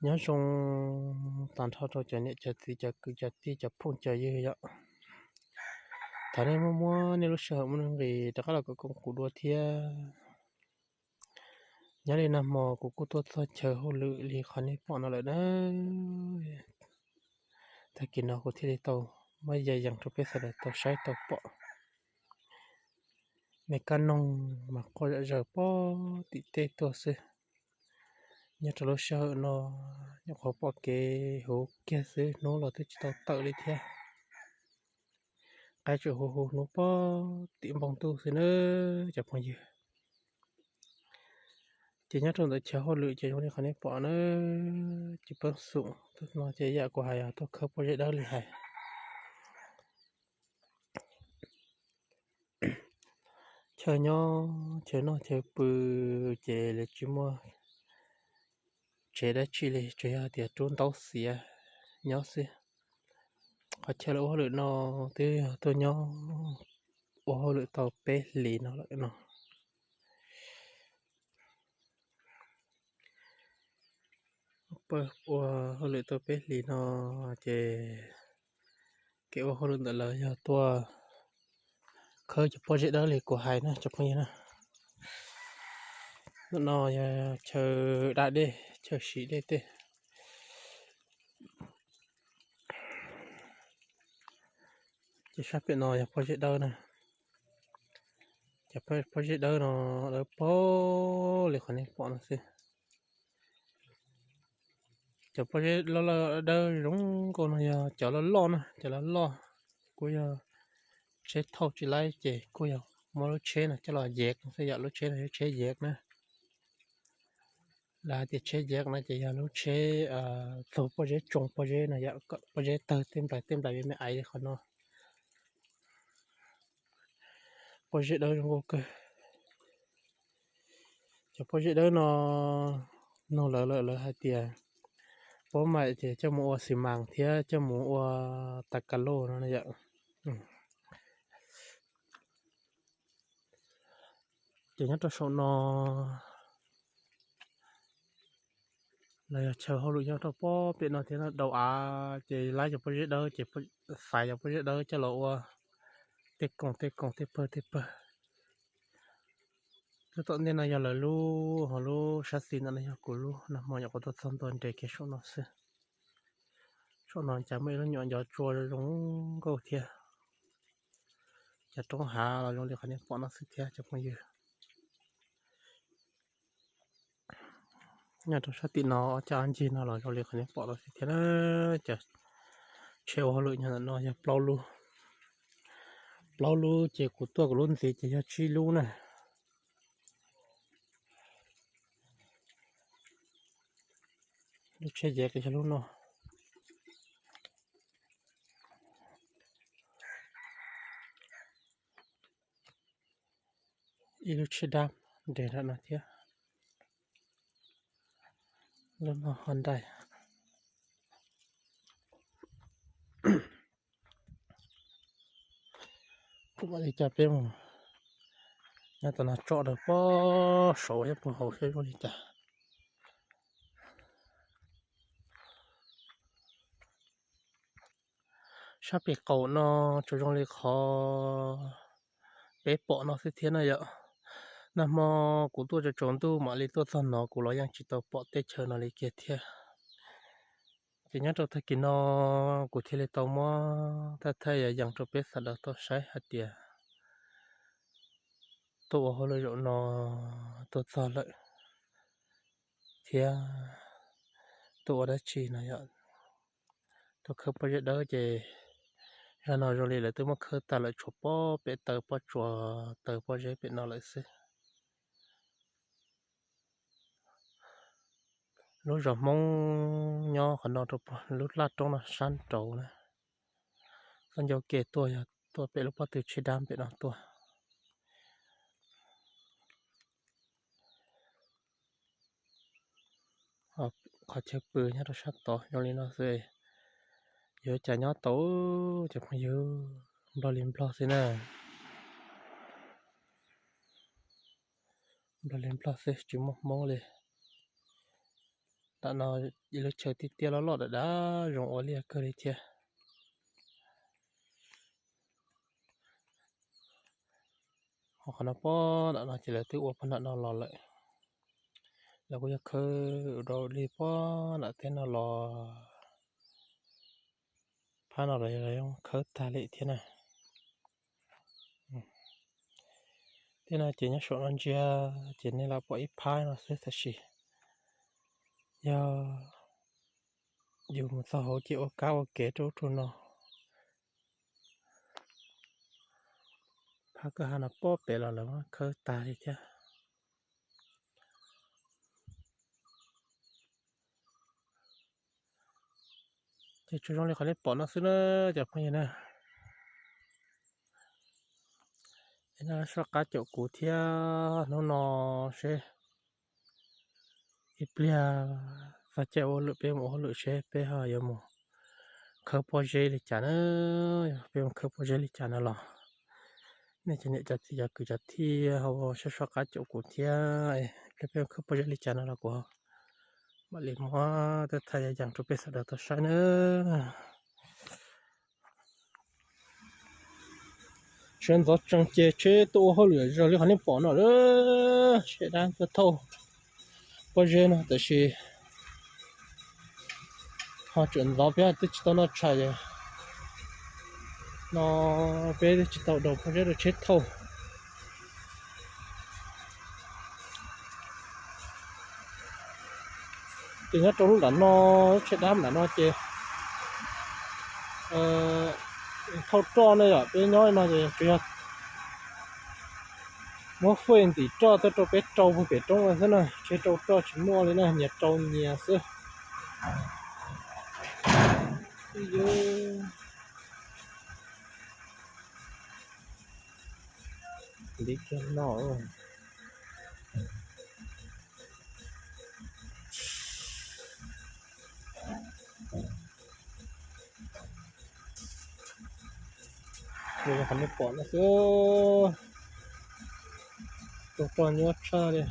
Nyob zoo tag nrho rau cov niam cov txiv cov kwv cov tij cov phooj cov ywg yom. Thov nej muab muab nej lub sij hawm muaj nuj nqis rov qab los koom kuv dua thiab. Nyob li nag hmo kuv kuj tuaj txog chaw hauj lwm li qhov nej pom no lawm na. Tag kis no kuv thiaj li tau muab ya yees rau peb sawv daws tau saib tau pom. Me kab noog mas quaj zom zaws pog tim tej tuaj xwb. Nyob rau lub sij hawm no nyuam qhuav pom kev huv kiag xwb, hnub los twb tsis tau tawm li thiab. Qaib tseem hu hu hnub pog tim npoo ntuj xwb na cov phooj ywg. Ces nyob rau ntawm chaw hauj lwm ces zoo li qhov nej pom na, ces peb xum no ces yam kuv hais yog tuaj khawb pob zeb dawb li hais. Chaw nyob chaw noj chaw pw ces lawv tsis muaj tsev dab tsi li, tsuas yog tias rub ntaub xiav nyob xwb. Qhov chaw lawv ua hauj lwm no twb yog tuaj nyob ua hauj lwm tau peb hlis no lawm no. Ua hauj lwm tau peb hlis no ces kev ua hauj lwm ntawm lawv yog tuaj khawb cov pob zeb dawb li kuv hais na cov phooj ywg na. Ntawm no yog chaw da dej, chaw siv dej tej. Ces sab pem no yog pob zeb dawb na. Cov pob zeb dawb no dawb paug li qhov nej pom no xwb. Cov pob zeb loj loj dawb zoo nkauj no yog cov loj loj na, cov loj loj kuj yog tsheb thauj tsis laib ces kuj yog muab lub tsheb no coj los yev xwb, yam lub tsheb no yog tsheb yev na. Lawv hais tias tsheb yev no ces yog lub tsheb txug pob zeb tsoo pob zeb no, yam pob zeb tawg tej nplais tej nplais me me aiv li qhov no. Pob zeb dawb zoo nkauj kawg. Cov pob zeb dawb no, nug lawv lawm lawv hais tias puab mam tias coj mus ua xis mas thiab coj mus ua tas kas loj no yom. Ces nyob rau saum no los yog chaw hauj lwm nyob rau pob pem no thiab, dau av ces laib cov pob zeb dawb ces xaiv cov pob zeb dawb coj los ua tej koos tej koos tej pawg tej pawg. Lub tom ntej no yog lawv lub, ho lub sab xis ntawm no yog kuv lub. Nag hmo nyuam qhuav tuaj txog ntua nres kiag saum no xwb. Saum no cas muaj ib lub nyuam ncov tsua zoo nkauj thiab. Cov roob hav los zoo li qhov nej pom no xwb thiab cov phooj ywg. Nyob rau sab tim no ob cag ob ncig no los zoo li qhov nej pom no xwb thiab na. Cov tsheb ua hauj lwm nyob ntawm no yog plaub lub. Plaub lub ces kuv tuaj kuv lub ntxiv ces yog tsib lub na. Lub tsheb yev ces yog lub no. Ib lub tsheb dab nres nram no thiab. Lub no Hyundai. Kuv mam li coj peb mus nyob tom no tsom rau pob saud thiab puag hauv saib zoo li cas. Sab pem qaum no tsuas zoo li qhov peb pom no xwb thiab na yom. Nag hmo kuv tuaj tsaus tsaus ntuj mam li tuaj txog no kuv los yeej tsis tau pom teb chaws no li kiag thiab. Ces nyob rau tag kis no kuv thiaj li tau muab thaij thaij yos yees rau peb sawv daws tau saib hais tias tuaj ua hauj lwm zaum no tuaj txog lawm thiab tuaj ua dab tsi no yom. Tuaj khawb pob zeb dawb ces zaj no zoo li lawv twb muab khawb tag lawm, tshuav pob pem taw pob tsuas taw pob zeb pem no lawm xwb. Lub zos Hmoob nyob qhov no rau lub laj roob no sab nraud na. Txoj ncauj ke tuaj yog tuaj pem lub pob tw tsheb dab pem no tuaj. Qhov chaw pw nyob rau sab tod zoo li no xwb. Yuav cas nyob tau, cov phooj ywg, nplog li nplog xwb na. Nplog li nplog xwb tsis muaj Hmoob li. Tam no ib lub chaw tiaj tiaj loj loj dav dav zoo ua liaj kawg li thiab. Ho qhov no pog nram no ces lawv twb ua pog nram no los lawm. Lawv kuj yog khawb rau li pog nram teb no los, phab no los yog khawb tag li thiab na. Tej no ces nyob saum no ntsia ces nej lam pom ib phab no xwb tab sis yog yus mus txog hauv ces ua kab ua kev rau ub rau no. Phab kwj ha no pog pem los lawv muab khawb tag li thiab. Ces tsuas zoo li qhov nej pom no xwb na cov phooj ywg na. Es nej soj qab caum kuv thiab hnub no seb ib pliag txog caij ua hauj lwm peb mus ua hauj lwm seb peb ho yuav mus khawb pob zeb li cas na. Peb mus khawb pob zeb li cas no los nej cov niam cov txiv cov kwv cov tij ho soj soj qab caum kuv thiab, ib pliag peb mus khawb pob zeb li cas no los kuv mam li muab tej thaij yas yees rau peb sawv daws tau saib na. Sawv ntxov tsees ces tsheb tuaj ua hauj lwm zog li qhov nej pom no lawm, seb dab tuaj thauj pob zeb no tab sis ho tseem ntxov peb twb tsis tau noj tshais no, peb twb tsis tau daus pob zeb rau tsheb thauj. Ces nyob rau lub nram no, lub tsheb dab nram no ces thauj roj ne yom, peb nyob no ces tsuas yog muab fej ntim roj tuaj rau peb rau puag pem roob xwb na, tsheb rau roj tsis muaj li na, nyias rau nyias xwb. Li kiag no. Qhov nej pom no xwb, tus roj nyuaj tshaj li.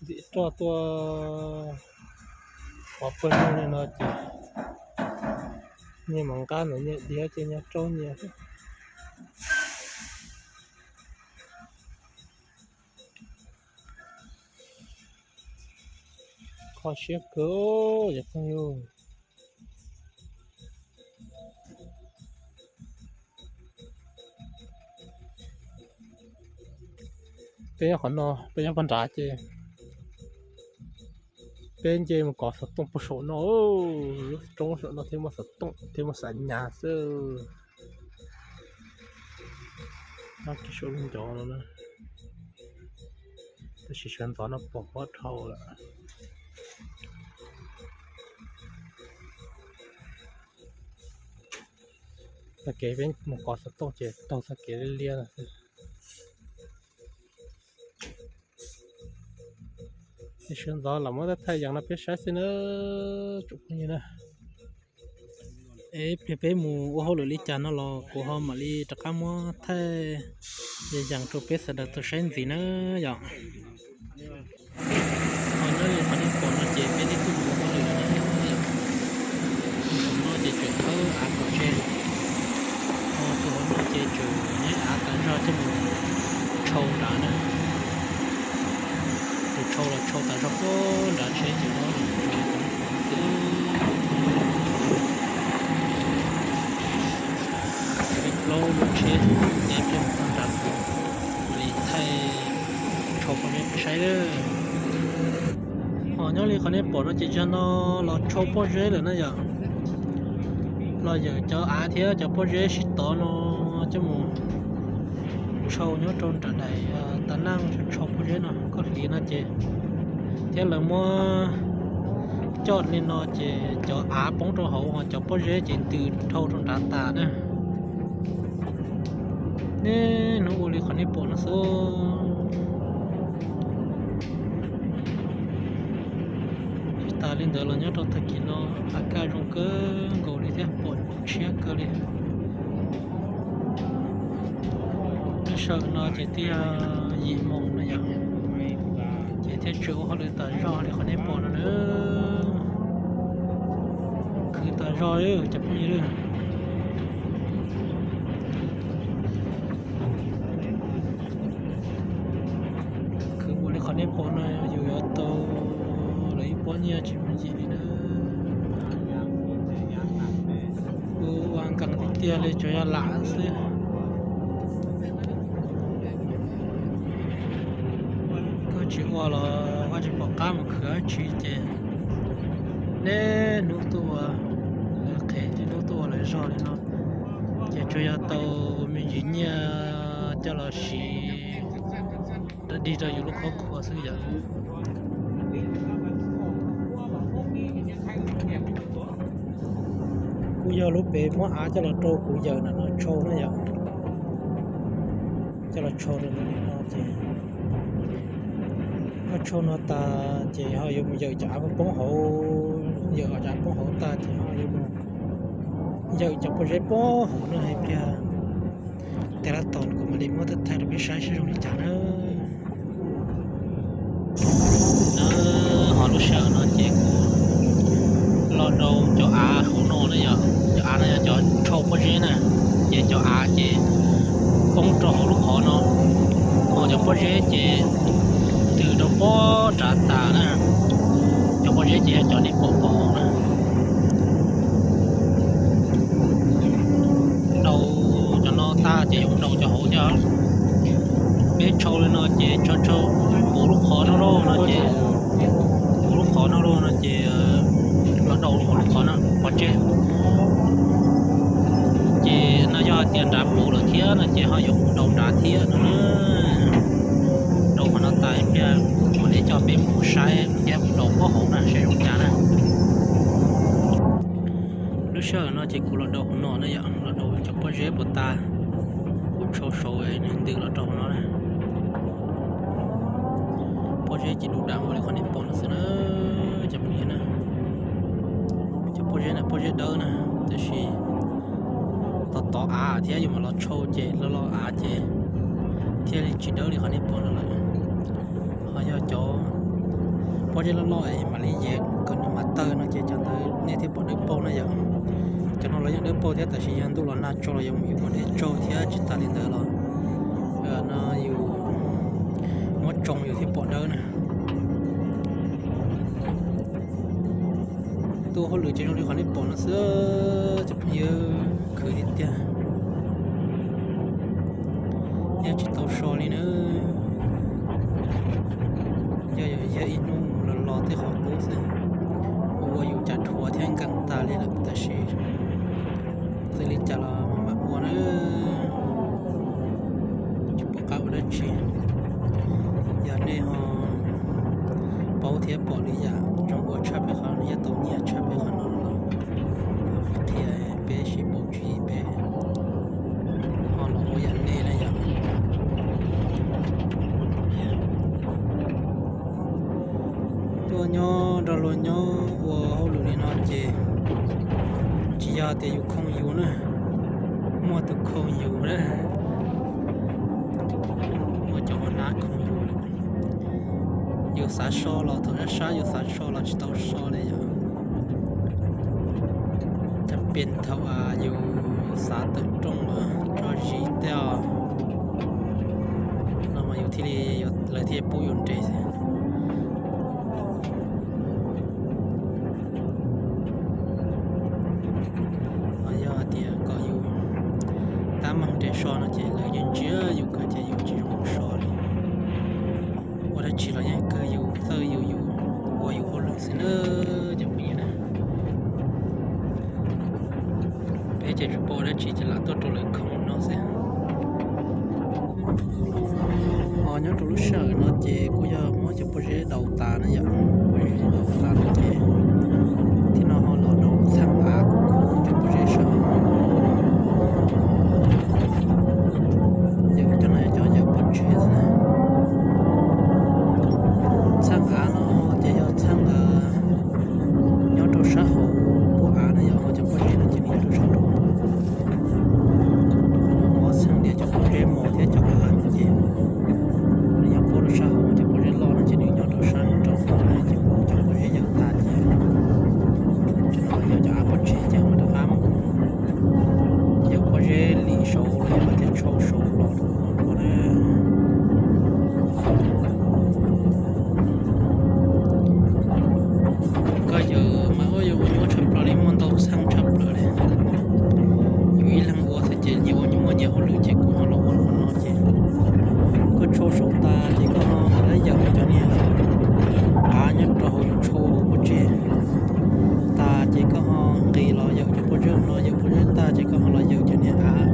Ntim roj tuaj pov pawg lug li no ces nyias mam nqa ntawm nyias diav ces nyias rau nyias. Kho siab kawg cov phooj ywg. Peb nyob qhov no, peb nyob pog nrad ces peb nce mus kov xov tooj puag saum no, lub roob saum no thiaj muaj xov tooj thiaj muaj xav nyas xwb. Nyob kiag saum lub ncov no na, tab sis sawv ntxov no pom pob dhau lawm. Txoj kev peb mus kov xov tooj ces taug txoj kev liab liab no xwb. Ces sawv ntxov los muab thaij yees no peb saib xwb na, tsoom phooj ywg na. Es pliag peb mus ua hauj lwm li cas no los kuv ho mam li rov qab muab thaij yees yees rau peb sawv daws tau saib ntxiv na yom. Ho nyob li qhov nej pom no ces peb twb tuaj mus ua hauj lwm lawm na. Tus hauv no ces tseem thawb av kom tseg, ho tus hauv no ces tseem nyob av tas zog coj mus tshau nrad na. Tus tshau los tshau tas zog puag nrad tsheb ces los rau plaub lub tsheb, ces peb mus nrad kuv mam li thaij tshau pob zeb peb saib lawm. Ho nyob li qhov nej pom no ces zaum no los tshau pob zeb lawm na yom. Los yawm cov av thiab cov pob zeb sib tov no coj mus tshau nyob rau nram daim tas naj tshau pob zeb no, koj hliv no ces thiab lawv muab coj li no ces cov av poob rau hauv ho cov pob zeb ces ntws dhau rau nrad tas na. Niaj hnub ua li qhov nej pom no xwb. Tas li ntawd los nyob rau tag kis no, a kaj zoo kawg nkaus li thiab pom tshiab kawg li. Lub sij hawm no ces twb yog yim moos no yom, ces thiaj tseem ua hauj lwm tas zog li qhov nej pom no na. Khwv tas zog li cov phooj ywg. Khwv ua li qhov nej pom no yus yuav tau lawv ib pob nyiaj tsis muaj yim li na. Ua nkees tiag tiag li, tsuas yog lam xwb. Koj tsis ua los koj tsis pom qab mus khwv dab tsi ces niaj hnub tuaj ua lawv qhev, niaj hnub tuaj ua lawv zog li no, ces tsuas yog tau me ntsis nyiaj coj los siv dig rau yus lub qhov qhua xwb yom. Kuj yog lub pem muab av coj los rau kuv yawm ntawm no tshau na yom. Coj los tshau rau ntawm no ces koj tshau no tas ces ho yuav mus yawm cov av poob hauv, yawm cov av poob hauv tas ces ho yuav mus yawm cov pob zeb poob hauv no hais tias tej lab tau kuv mam li muab thaij rau peb saib seb zoo li cas na. Ho lub sij hawm no ces kuv los rau cov av hauv no na yom, cov av no yog cov tshau pob zeb na, ces cov av ces poob rau hauv lub qhov no, ho cov pob zeb ces twb rau pob nrad tas na, cov pob zeb ces yog cov nej pom pom hauv na. Daus cov no tag ces yuav daus cov hauv thiab. Peb tshau li no ces tshau tshau puv lub qhov no lauj no ces, puv lub qhov no lauj no ces los daus lub qhov no pov tseg. Ces no yog hais tias nrad puv lawm thiab no ces ho yuav mus daus nrad thiab no na. Daus qhov no tas pliag kuv mam li coj peb mus saib thiab mus daus pob hauv na saib zoo cas na. Lub sij hawm no ces kuv los daus qhov no na yom, los daus cov pob zeb puas tas, kuv tshau saud nws ntws los rau qhov no na. Pob zeb ces du dam ua li qhov nej pom no xwb na, cov phooj ywg na. Cov pob zeb na pob zeb dawb na, tab sis tov tov av thiab yuav mam los tshau ces los los av ces thiaj li tsis dawb li qhov nej pom no lawm. Ho yog cov pob zeb loj loj es mam li yev kom nws mam tawg no ces cov ntawd nej thiaj pom dawb paug na yom. Cov no los yeej dawb paug thiab tab sis yog ntuj los nag tsaus los yuav mus yus muab dej tsau thiab tsis tas li ntawd los no yus muab tsoo yus thiaj pom dawb na. Tuaj hauj lwm ces zoo li qhov nej pom no xwb cov phooj ywg, khwv tiag tiag. Yeej tsis tau so li na. Yog yog yog ib hnub los los tej qhov qub xwb, ua yus cas dhuav thiab nkees tas li lawm tab sis xws li cas los mam ua na. Tsis pom qab ua dab tsi. Yog nej ho paub thiab pom lwm yam zoo ua tshaj peb qhov no, nyiaj tau nyiaj tshaj peb qhov no los qhia peb sib paub tswv yim peb ho los ua yam nej na yom. Tuaj nyob nrog luag nyob ua hauj lwm li no ces tsis yog tias yus khoo yus na, muaj tus khoo yus na, muaj cov ua nab khoo yus. Yus xav so los thaum sab sab yus xav so los tsis tau so li yom. Cas pes thaum yus xav tawm rooj tso zis tej os, no mas yus thiaj li, lawv thiaj pub yus nres xwb. Yog hais tias kom yus tab meeg nres so no ces lawv yeej ntsia yus kawg ces yus tsis zoo so li. Ua dab tsi los yeej kawg yus txawj yus, yus ua yus hauj lwm xwb na cov phooj ywg na. Peb ces tsis paub ua dab tsi ces lam tuaj rau lawv khoo no xwb. Ho nyob rau lub sij hawm no ces kuj yog muab cov pob zeb daus tas na yom, pob zeb daus tas no ces thiab no ho los daus txheeb av kuj khoo cov pob zeb sawv. Yawm cov no yog cov yawm pob zeb xwb na. Txheeb av no ces yog txheeb av Ces koj ho los yawm cov niag av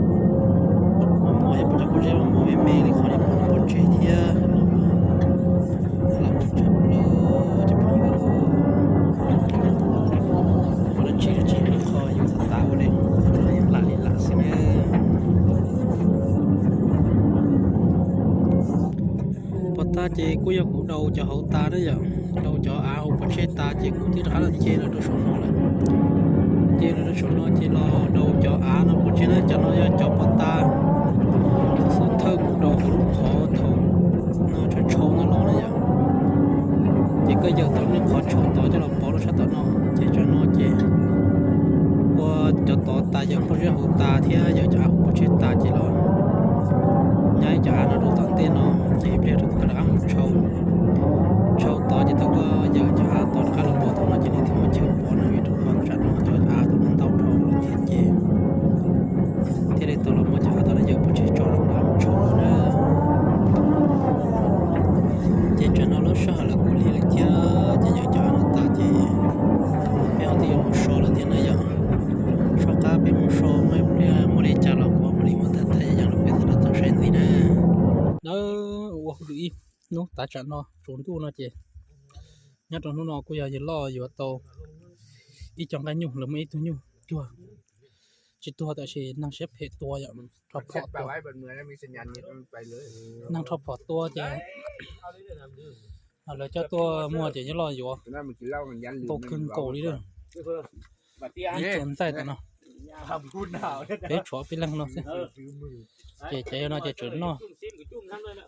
mos mos, yog puas cov pob zeb mos mos me me li qhov niag pom pov tseg thiab los mas lam mus tshaj plaws cov phooj ywg. Ua dab tsi dab tsi lub qhov yus txhob tas ua li, yus lam li lam xwb na. Pov tas ces kuj yog kuv daus cov hauv tas na yom, daus cov av hauv pov tseg tas ces kuv thiaj rov qab los ce lawm rau saum no lawm. Ce lawm rau saum no ces los daus cov av no pov tseg na, cov no yog cov pov tas xwb, thawj kuv daus hauv lub qhov thaum no tshau tshau no los na yom. Ces koj yawm tau niag qhov tshau tod coj los pov rau sab tom no, ces tsam no ces ua cov tod tas, yawm pob zeb hauv tas thiab yawm cov av hauv pov tseg tas ces los nyab ib cov av no rau tom ntej no, ces ib pliag rau koj rov qab mus tshau. Tshau tod ces thaum koj yawm cov av tod rov qab los pov thaum no ces nws thiaj muaj chaw pov no, vim rau qhov tsam no cov av tod no ntau dhau lawm thiab ces thiaj li tau los muab cov av tod no yawm pov tseg tso rau mus tshau na. Ces tsam no lub sij hawm lawv kuj lig lawm thiab, ces yawm cov av no tas ces peb ho twb yuav mus so lawm thiab na yom. Soj qab peb mus so, muaj ib pliag muaj li cas los kuv mam li muab thaij thaij yam rau peb sawv daws tau saib ntxiv na. Nawb, ua hauj lwm ib hnub tav tsam no tsaus ntuj no ces nyob rau hnub no kuj yog yawg loj yuav tau ib co nqaij nyuj, lawv muaj ib tug nyuj cuag tsis tuag tab sis neeg siab phem tua yom, rho phom tua. Neeg rho phom tua ces lawv coj tuaj muag ces yawg loj yuav tau kawg nkaus li lawm. Ib tsuas ntxaij tam no, peb tshuav peb leeg no xwb. Ces cov no ces tseem noj,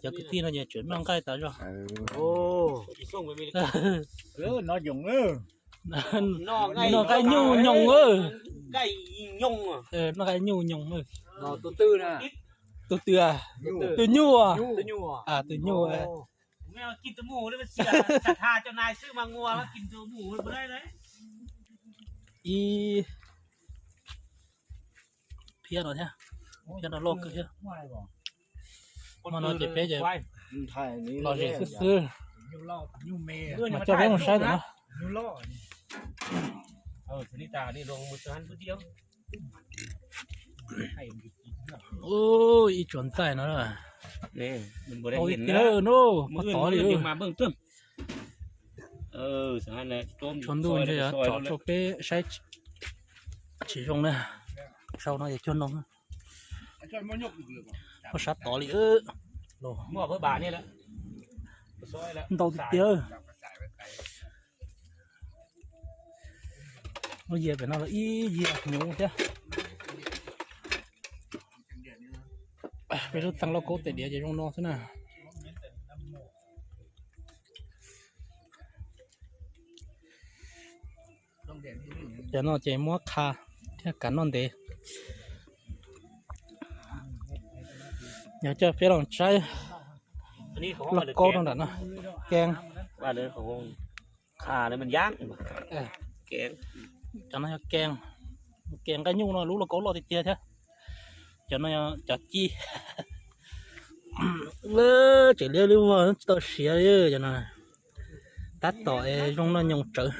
cov kwv tij no ces tseem noj nqaij tas zog. Noj nqaij nyuj nyoos. Noj nqaij nyuj nyoos. Tus twg? Tus nyuj. Tus nyuj. Ib phiab no thiab, phiab no loj kawg thiab. Hmo no ces peb ces lom zem xwb xwb, mas coj peb mus saib tam no. Ib tsuas ntxaij no, tau tiag tiag no, pab tod li. Tshuav ntuj ntshe yuav tsom rau peb saib tsis zoo na. Sau no yog cuag no, pab sab tod li. Ntau tiag tiag. Lub yias pem no los ib yias hnyuv thiab. Peb lub txeeg lauj kaub tais diav ces zoo no xwb na. Cov no ces muab qha thiab kav noj ntev. Yog coj peb los saib lauj kaub no nram no, keeb. Cov no yog keeb, keeb nqaij nyuj no, lub lauj kaub loj tiag tiag thiab. Cov no cov ci, tseem liab lub vog tsis tau siav li cov no. Tab tom zoo noj nyoos tsawv.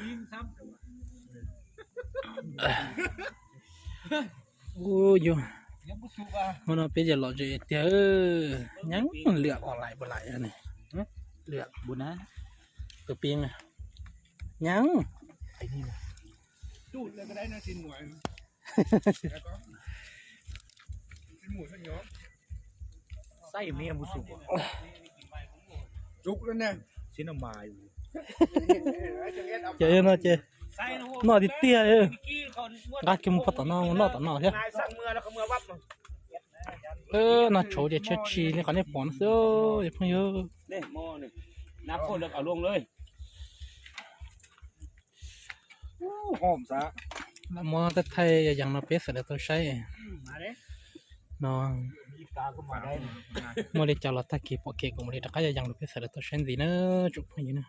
Ub, yus, hmo no peb ces lom zem tiag, nyeeb liam os, lais puas lais ne, liam tus pib nyeeb. Ces yog no ces noj tiag tiag, nqa kiag mus pog tom no mus noj tom no thiab. Noj tshauv ces tshiab tshis li qhov nej pom no xwb, cov phooj ywg. Muab thaij thaij yas yees no peb sawv daws tau saib no. Muaj li cas los tag kis pom kev kuv mam li rov qab yas yees rau peb sawv daws tau saib ntxiv na, tsoom phooj ywg na.